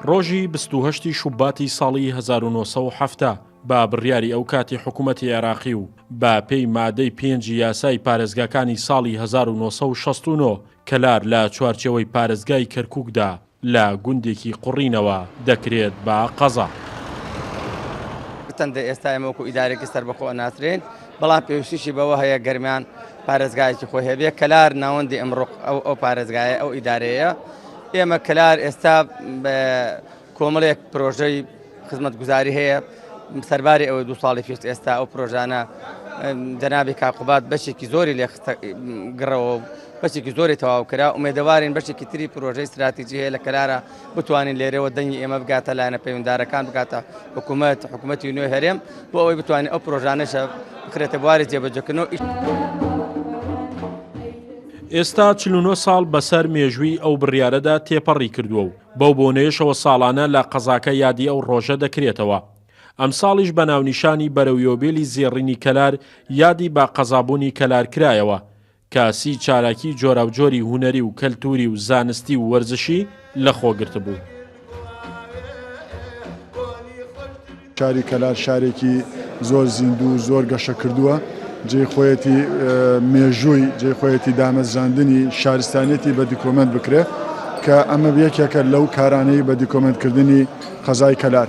ڕۆژی 28 شوباتی ساڵی 1970 بە بڕیاری ئەو کاتی حکوومەتی عێراقی و بە پێی مادەی پێنجی یاسای پارێزگاکانی ساڵی 1969 کەلار لە چوارچێوەی پارێزگای کەرکووکدا لە گوندێکی قوڕینەوە دەکرێت بە قەزا. هەرچەندە ئێستا ئێمە وەکو ئیدارێکی سەربەخۆ ئەناسرێین، بەڵام پێویستیشی بەوە هەیە گەرمیان پارێزگایەکی خۆی هەبێ. کەلار ناوەندی ئەمڕۆ ئەو ئەو پارێزگایە ئەو ئیدارەیە. ئێمە کەلار ئێستا کۆمەڵێک پرۆژەی خزمەتگوزاری هەیە سەرباری ئەوەی دوو ساڵی پێش ئێستا ئەو پرۆژانە جەنابی کاقوبات بەشێکی زۆری لێ گڕەوە و بەشێکی زۆری تەواو کرا ئومێدەوارین بەشێکی تری پرۆژەی استراتیجی هەیە لە کەلارە بتوانین لێرەوە دەنگی ئێمە بگاتە لایەنە پەیوەندارەکان بگاتە حکوومەت حکوومەتی نوێ هەرێم بۆ ئەوەی بتوانین ئەو پرۆژانەشە بخرێتە بواری جێبەجێکردنەوە. ئێستا 49 ساڵ بەسەر مێژووی ئەو بڕیارەدا تێپەڕی کردووە و بەو بۆنەیەشەوە ساڵانە لە قەزاکە یادی ئەو ڕۆژە دەکرێتەوە. ئەمساڵیش بە ناونیشانی بەرەو یۆبێلی زێڕینی کەلار یادی بە قەزابوونی کەلار کرایەوە، کە سی چالاکی جۆراوجۆری هونەری و کەلتووری و زانستی و وەرزشی لەخۆگرتبوو. شاری کەلار شارێکی زۆر زیندوو و زۆر گەشەکردووە، جێی خۆیەتی مێژووی، جێی خۆیەتی دامەزراندنی شارستانیەتی بە دیکۆمێنت بکرێ کە ئەمە یەکێکە لەو کارانەی بە دیکۆمێنتکردنی قەزای کەلار.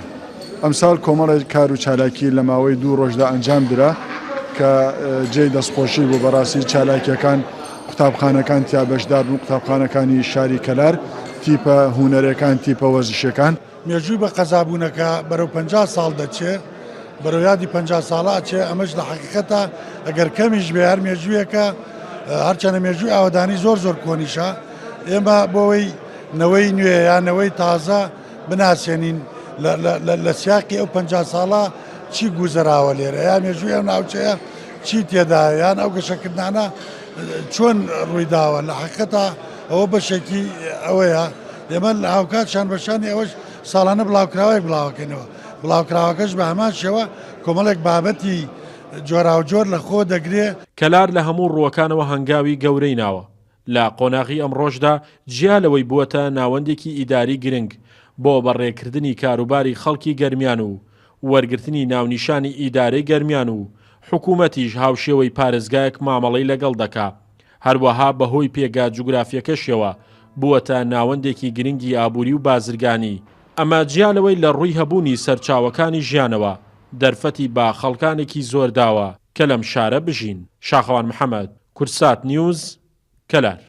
ئەمساڵ کۆمەڵێک کار و چالاکی لە ماوەی دوو ڕۆژدا ئەنجام درا کە جێی دەستخۆشی بوو، بەڕاستی چالاکیەکان قوتابخانەکان تیا بەشدار بوون، قوتابخانەکانی شاری کەلار، تیپە هونەرێکان، تیپە وەرزشیەکان. مێژووی بە قەزابوونەکە بەرەو 50 ساڵ دەچێ، بەرەو یادی 50 ساڵە ئەچێ، ئەمەش لە حەقیقەتا ئەگەر کەمیش بێ هەر مێژوویەکە، هەرچەنە مێژووی ئاوەدانی زۆر زۆر کۆنیشە، ئێمە بۆ ئەوەی نەوەی نوێ یا نەوەی تازە بناسێنین لە سیاقی ئەو 50 ساڵە چی گوزەراوە لێرە یا مێژووی ئەو ناوچەیە چی تێدایە یان ئەو گەشەکردنانە چۆن ڕوویداوە لە حەقیقەتا ئەوە بەشێکی ئەوەیە ئێمە لە هاوکات شان بەشانی ئەوەش ساڵانە بڵاوکراوەیەک بڵاوەکەینەوە بڵاوکراوەکەش بە هەمان شێوە کۆمەڵێک بابەتی جۆراوجۆر لە خۆ دەگرێ. کەلار لە هەموو ڕووەکانەوە هەنگاوی گەورەی ناوە، لە قۆناغی ئەمڕۆشدا جیا لەوەی بووەتە ناوەندێکی ئیداری گرنگ بۆ بەڕێکردنی کاروباری خەڵکی گەرمیان و وەرگرتنی ناونیشانی ئیدارەی گەرمیان و حکومەتیش هاوشێوەی پارێزگایەک مامەڵەی لەگەڵ دەکا هەروەها بەهۆی پێگە جوگرافیەکەشیەوە بووەتە ناوەندێکی گرنگی ئابوری و بازرگانی، ئەمە جیا لەوەی لە ڕووی هەبوونی سەرچاوەکانی ژیانەوە دەرفەتی بە خەڵکانێکی زۆر داوە کە لەم شارە بژین. شاخەوان محەمەد، کوردسات نیوز، کەلار.